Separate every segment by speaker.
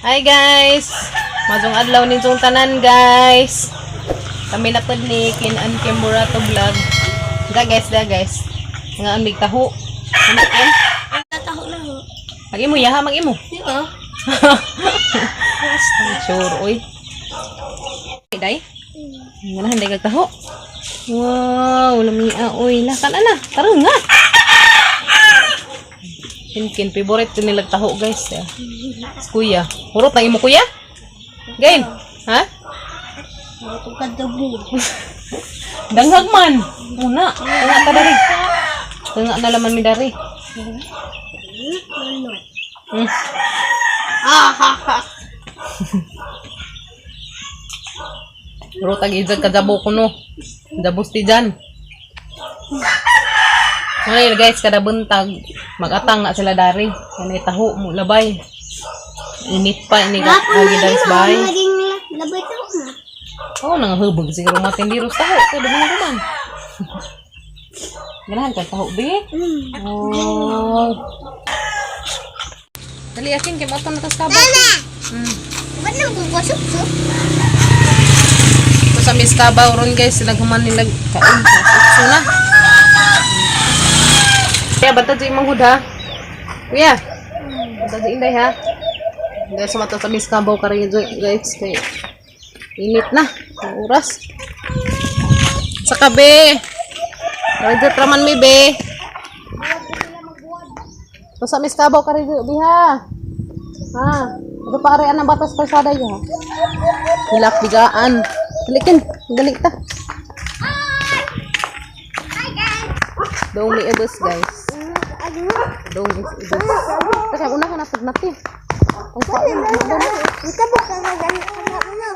Speaker 1: Hi guys! Mazong adlaw ninyong tanan, guys. Kami na pod ni Kinan Kimurato Vlog. Da guys, da guys. Nga ang taho. Ano kin?
Speaker 2: Taho na ho.
Speaker 1: Mag-imo yaha, mag-imo.
Speaker 2: Di ba?
Speaker 1: Sure, oy. Day? Nga na, kag taho. Wow, lamia, oy. Lakan na, tara nga. Kinkin, favorite ko nilag taho, guys. Eh. Kuya. Hurot na imo, kuya? Gain. Ha?
Speaker 2: Matugad dubo.
Speaker 1: Danghag man. Una. Tunga ta dari. Tunga na laman mi dari.
Speaker 2: Ano? Ah, ha, ha.
Speaker 1: Hurot ang ijag kadabo ko no. Dabos ti dyan. Ngayon guys, kada buntag, magatang na sila dari. Kanay taho mo labay. Init pa ini ka agi dari sa bahay.
Speaker 2: Naging labay to na.
Speaker 1: Oh, nangahubog siguro matindiros taho. Kaya duman duman. Ganahan ka taho, be? Oh. Dali akin kay moto na tas kabaw.
Speaker 2: Ba't nang kukusok-sok?
Speaker 1: So, sa Miss Kabaw ron guys, naghuman nila kain. So na. Kuya, bantad sa imong hood ha. Kuya. Bantad sa inday ha. Guys, sumato sa Miss Kabaw karon guys kay init na ang oras. Sa kabe. Radyo traman mi be. So, sa Miss Kabaw karon be ha. Ha. Ito pa ari ang batas kalsada ya. Hilak bigaan. Dalikin, dali ta. Dong ni ibus guys. Dong is ibus. Kasi una ka na pagnati. Ang pa.
Speaker 2: Ito ba ka na ganit ka na uno?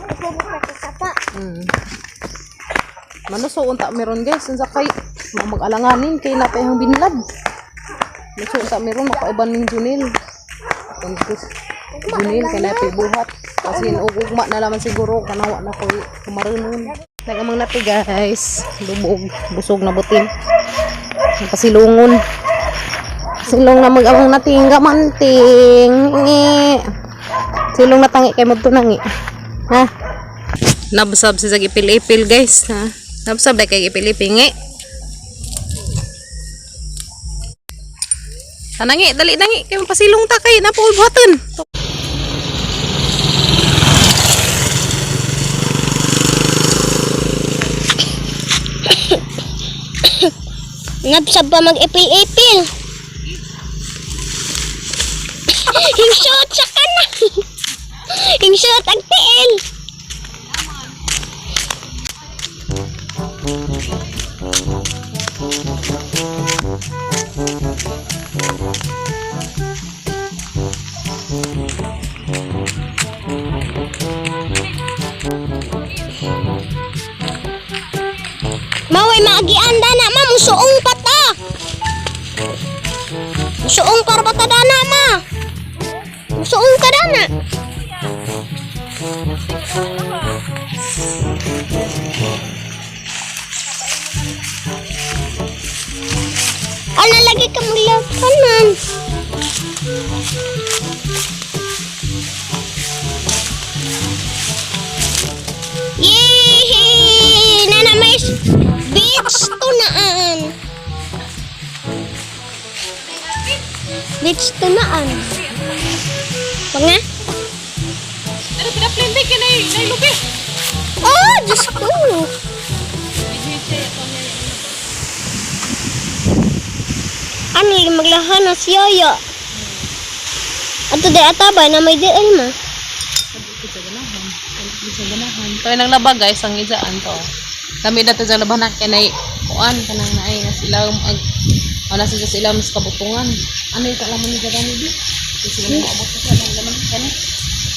Speaker 2: Ito ba ka sa pa?
Speaker 1: Manuso unta meron guys, unsa kay mag-alanganin kay napay ang binlad. Manuso unta meron makauban ning Junil. Junil Junil kay napay buhat. Kasi ugugma na laman siguro kanawa na koy kumarunon. Nagamang napi guys, lubog, busog na butin. Pasilungon. Silong na mag-amang nating gamanting. Ngi. Silong na tangi kay modto nangi. Ha? Nabsab si sa ipil-ipil guys, ha? Nabsab dahil kay ipil-ipil ngi. Tanangi, dali nangi kay mapasilong ta kay napuol buhaton.
Speaker 2: Nabsab pa mag-ipil-ipil. Hingshot sa kanan. Hingshot ang tiil. Maway maagian dana ma musuong pata. Musuong ka ra pata dana ma. Musuong ka dana. Ala lagi ka maglakanan. Yay! Nana may beach tunaan. Beach tunaan. Panga?
Speaker 1: Ano pinaplindi kay nay nay lubi.
Speaker 2: Oh, Diyos ko! Ano yung maglahan na si Yoyo? Ato di atabay na may diin ma.
Speaker 1: Kaya nang laba guys, ang ijaan to. Kami dati sa laban na kay kuan kanang naay nga sila ag ano sa sila mas kabutungan. Ano yung kalaman ni Gadani di? Kasi sila maabot sa sila laman kani.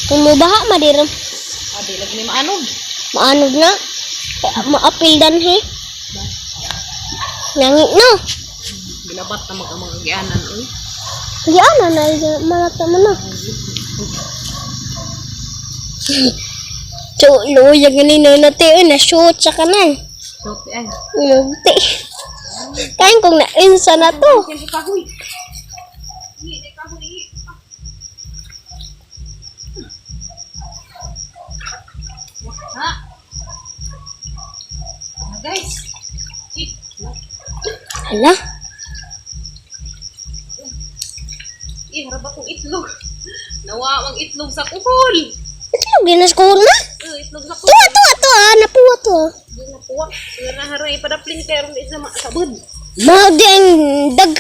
Speaker 2: Kung mubaha madiram,
Speaker 1: Adi lagi ni maanog.
Speaker 2: maanog na. Kaya maapil dan he. Nangi no.
Speaker 1: Gilabat na mag ang agianan oy.
Speaker 2: Di ana na malata mo na. So, luya ganina na tiyo na shoot sa kanan.
Speaker 1: So, ay.
Speaker 2: Nagti. Kain kong nainsa na to.
Speaker 1: Guys. Eh,
Speaker 2: Hala.
Speaker 1: eh, harap akong itlog. Nawa ang itlog sa kuhol.
Speaker 2: Itlog din na sa kuhol na.
Speaker 1: Eh, itlog sa kuhol.
Speaker 2: Tuwa, tuwa, tuwa. Napuwa tuwa.
Speaker 1: Di na puwak. Sira na haray padaplin kay ron isa sabod.
Speaker 2: Mao di ang dag.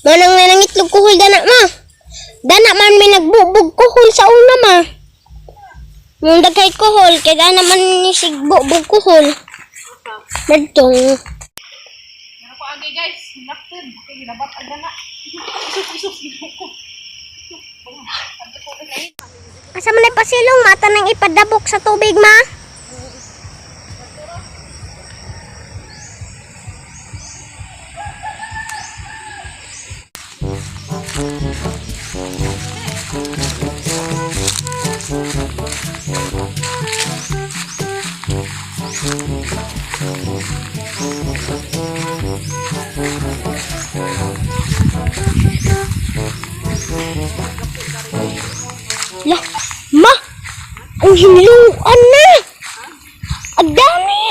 Speaker 2: Manang na nang itlog kuhol dana ma. Dana man may nagbubog kuhol sa una ma. Nung daghay kuhol, kay dana man ni sigbubog kuhol. Nagtong.
Speaker 1: Meron ko agi guys, naktid. Kay ginabat ang dana. Isus isus ko.
Speaker 2: Asa man ay pasilong mata nang ipadabok sa tubig ma? La, ma, ang hinluan na. Ang dami.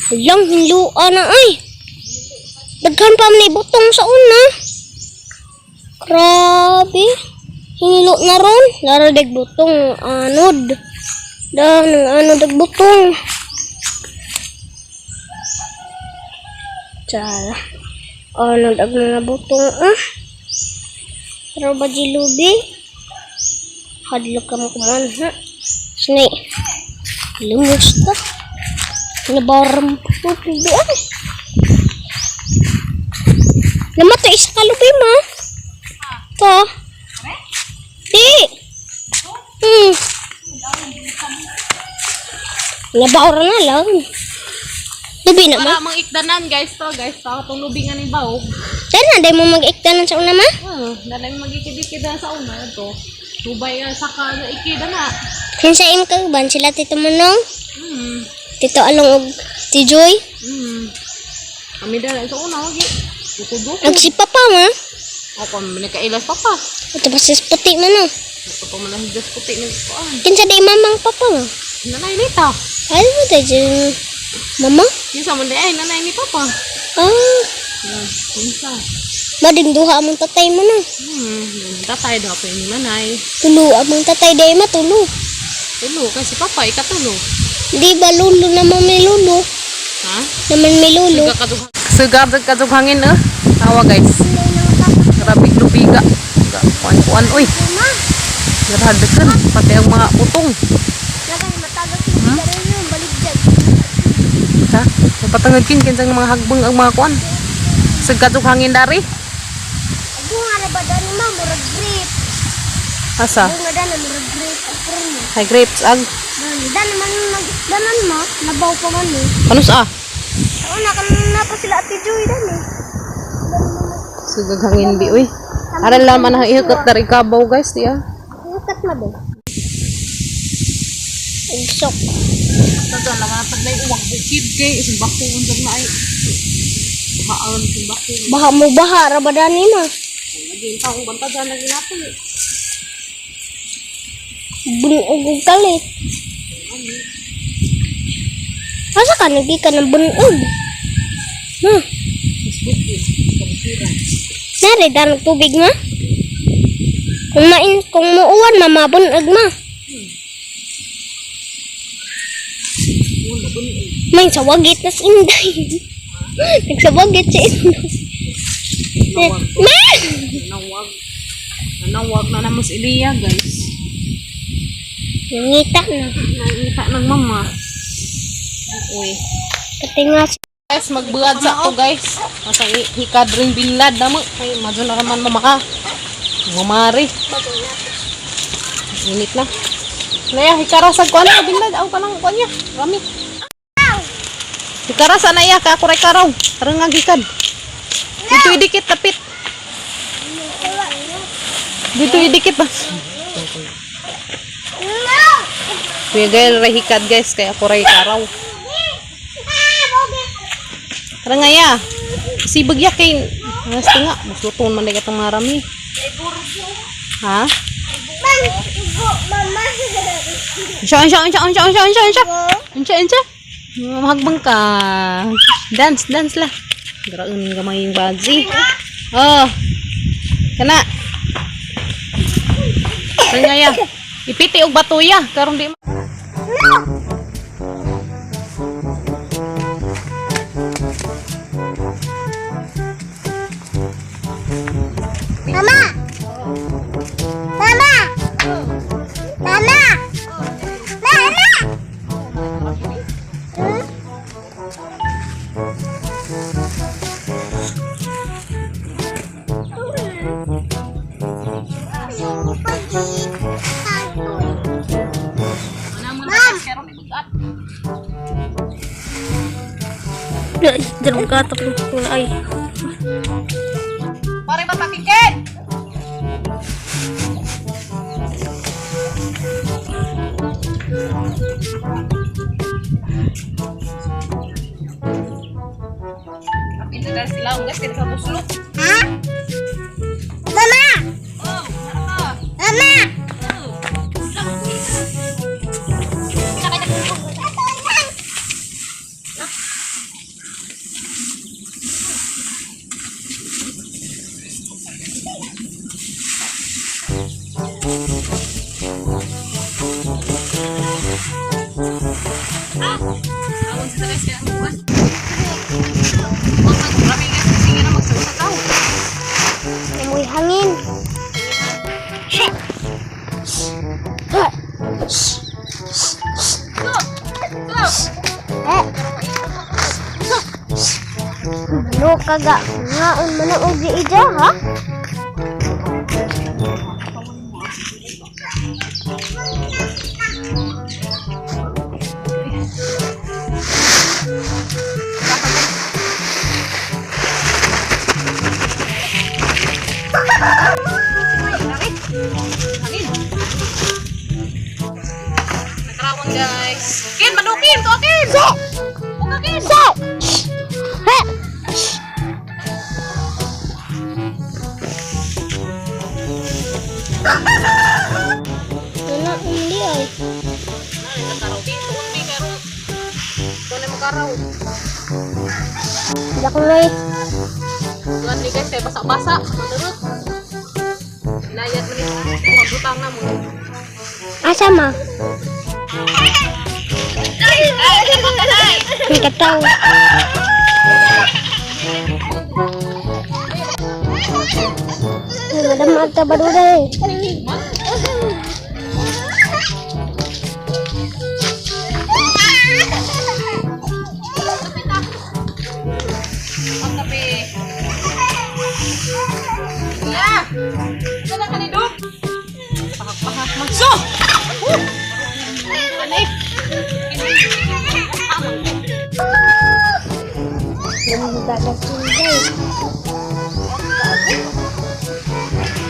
Speaker 2: Walang hinluan na ay. Daghan pa man butong sa una. Grabe. Hinlo na ron. Lara dag butong anod. Dan ang anod dag butong. Tsara. Anod ag mga butong ah. Pero ba di lubi? Hadlok ka mo kuman ha. Sinay. Lumos ta. Nabaram tubig ay. Lama to isa ka lubi ma. To. Di. Nabawra na lang. Lubi na ma.
Speaker 1: Wala mang ikdanan guys to guys. To atong lubingan ni Baog.
Speaker 2: Dahil na, dahil mo mag-iktanan sa una ma.
Speaker 1: Dalay magikidikid na sa una to. Tubay nga saka na ikida na.
Speaker 2: Kinsa im kagban sila Tito Manong, Tito Along ug Ti Joy.
Speaker 1: Kami dala sa una wagi. Dukod-dukod.
Speaker 2: Ug si Papa ma.
Speaker 1: Ako kami nakailas pa pa.
Speaker 2: Ito pa si puti man oh.
Speaker 1: Ito pa man ang hidas puti ng kuan.
Speaker 2: Kinsa day mamang papa ma.
Speaker 1: Nanay nita.
Speaker 2: Ay mo tayo dyan. Mama?
Speaker 1: Kinsa man di ay nanay ni papa.
Speaker 2: Ah,
Speaker 1: Kinsa.
Speaker 2: mading duha among tatay mo na.
Speaker 1: Tatay daw pa ni nanay.
Speaker 2: Tulo among tatay day ma tulo.
Speaker 1: Tulo kasi papa ikatulo.
Speaker 2: Di ba lulo naman may lulo?
Speaker 1: Ha?
Speaker 2: Naman may lulo.
Speaker 1: Sugar kadug hangin eh. Tawa guys. Grabe lubiga. Kuan kuan oy. Grabe kan pati ang mga utong. Ha? Napatangad kin kinsang mga hagbang ang mga kuan. Sugar kadug hangin dari.
Speaker 2: Bunga ra ba dani ma murag grape.
Speaker 1: Asa?
Speaker 2: Bunga dani murag grape ang primo.
Speaker 1: Hay grapes ag.
Speaker 2: Dani dani man nagdanan ma labaw pa man eh.
Speaker 1: Ano sa?
Speaker 2: Una kan na pa sila Ate Joy dani.
Speaker 1: Sugag hangin bi oy. Aral laman ang ihakot dari kabaw guys diya.
Speaker 2: Hukat ma ba? Ugsok.
Speaker 1: Tato naman taglay uwag bukid kay simbako unsag na ay. Bahaan simbako.
Speaker 2: Baha mo baha ra ba dani ma?
Speaker 1: Lagi taong bantagan lagi natin.
Speaker 2: Bunog og kalit. Asa ka nagi ka ng bunog? Nare dan tubig ma? Kung main kung muuwan ma mabunog ma. May sawagit na si Inday. Nagsawagit si Inday. Ma!
Speaker 1: Nanawag. Nanawag na naman si Elia guys.
Speaker 2: Nangita na.
Speaker 1: Nangita ng mama. Uy.
Speaker 2: Pati nga
Speaker 1: Guys, magbuad sa to guys. Masa hikad ring binlad na mo. Ay, madyo na naman mamaka. Mamari. Init na. Naya, hikara sa kuan na binlad. Aw ka lang kuan niya. Rami. Hikara sa naya ka kuray karaw. Karang nga gikad. Dito idikit tapit. Dito idikit ba. Kuya gay ray hikad guys kaya kuray karaw. Tara nga ya. Sibag ya kay Mas nga, mas lutoon man na itong marami. Ha? Unsa unsa unsa unsa unsa unsa unsa. Unsa unsa? Mahagbang ka. Dance, dance lah. Garaon gamay yung bazi. Oh. Kana. Kanya ya. Ipiti og batuya karon di
Speaker 2: Mama! Mama! Mama! Mama! Hmm?
Speaker 1: Ma'am.
Speaker 2: Dalawang katok ay.
Speaker 1: Pare matakikin. Apil na dahil sila, guys, kaya sa buslok.
Speaker 2: Ha? Mama!
Speaker 1: Oh, nara ka.
Speaker 2: Mama!
Speaker 1: Oh. Awon sila guys, kaya ang buwan. Huwag nag-grabe guys, kasi nga na magsasakaw.
Speaker 2: Amoy hangin.
Speaker 1: Go! Go!
Speaker 2: Eh. Ano kaga? Ngaon man ang ugi ija, ha?
Speaker 1: Hangin. Nagkarawang guys. Kin, manukin! Tuakin!
Speaker 2: So!
Speaker 1: Bukakin!
Speaker 2: So! He! Ano hindi ay?
Speaker 1: Nagkaraw. Di, tuon mi, karo. Tuon na magkaraw.
Speaker 2: Hindi ako may
Speaker 1: Tuon ni guys, kaya basa-basa. Manurot. Inayad mo ni. Mabutang na mo.
Speaker 2: Asa ma? May kataw. Ay, madam, agtabaduray.
Speaker 1: Ang kape. Yeah! Ito na kanidog. Pahak-pahak man. So! Woo! Ano eh?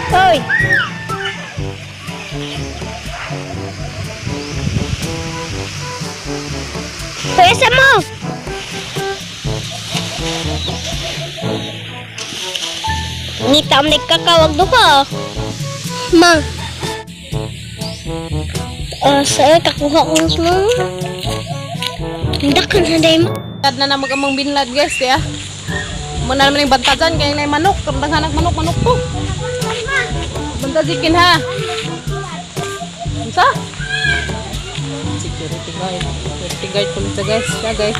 Speaker 2: Hoy! Hoy, asa mo? Ngita am nagkakawag do ka. Ma. Sa kakuha ko mo. Hindi ka na day mo.
Speaker 1: Tad na na mag-amang binlad guys ya. Muna naman yung bantajan kaya na yung manok. Karang hanag manok manok ko. Bantajikin ha. Unsa? Security guard. Security guard po siya guys. Ya guys.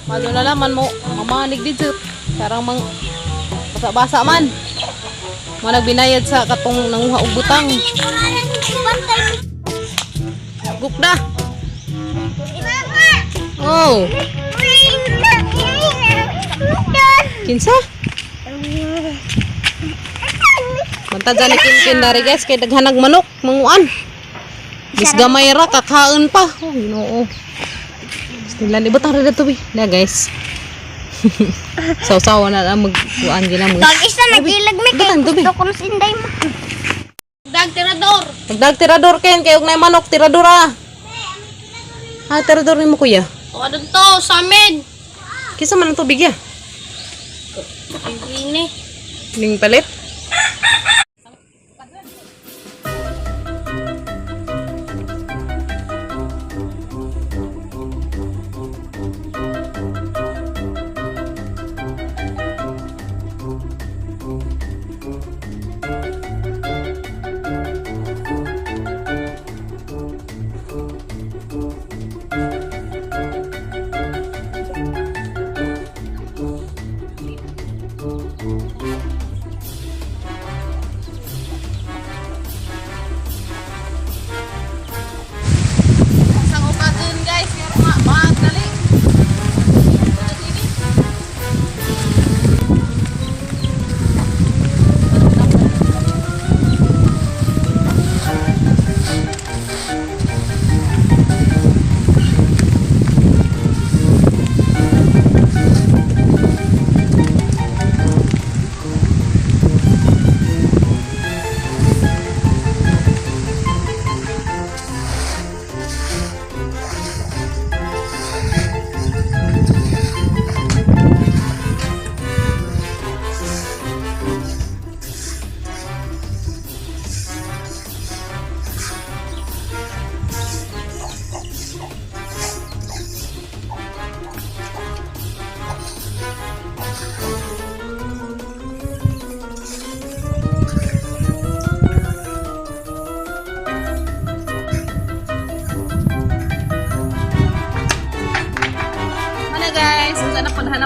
Speaker 1: Mado na laman mo. Mamanig dito. Karang mang basa-basa man. Mo nagbinayad sa katong nanguha og butang. Gukda. Oh. Kinsa? Bantad ni Kinkin dari guys kay daghanag manok manguan. Bis gamay ra kakaon pa. Oh, Ginoo. Sila ibutang ra dito bi. Na guys. Saw-sawa na lang magkuan gina mo.
Speaker 2: Tag isa nagilag mi kay
Speaker 1: Butang tubi.
Speaker 2: gusto ko na sinday mo. Dag tirador.
Speaker 1: Dagdag tirador ken kay og nay manok tirador ah. Ah, tirador nimo kuya.
Speaker 2: O ano to sa amin?
Speaker 1: Kinsa man ang tubig ya?
Speaker 2: Ini.
Speaker 1: Ning palit.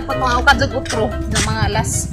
Speaker 1: Dapat mga ukadlog utro ng mga alas.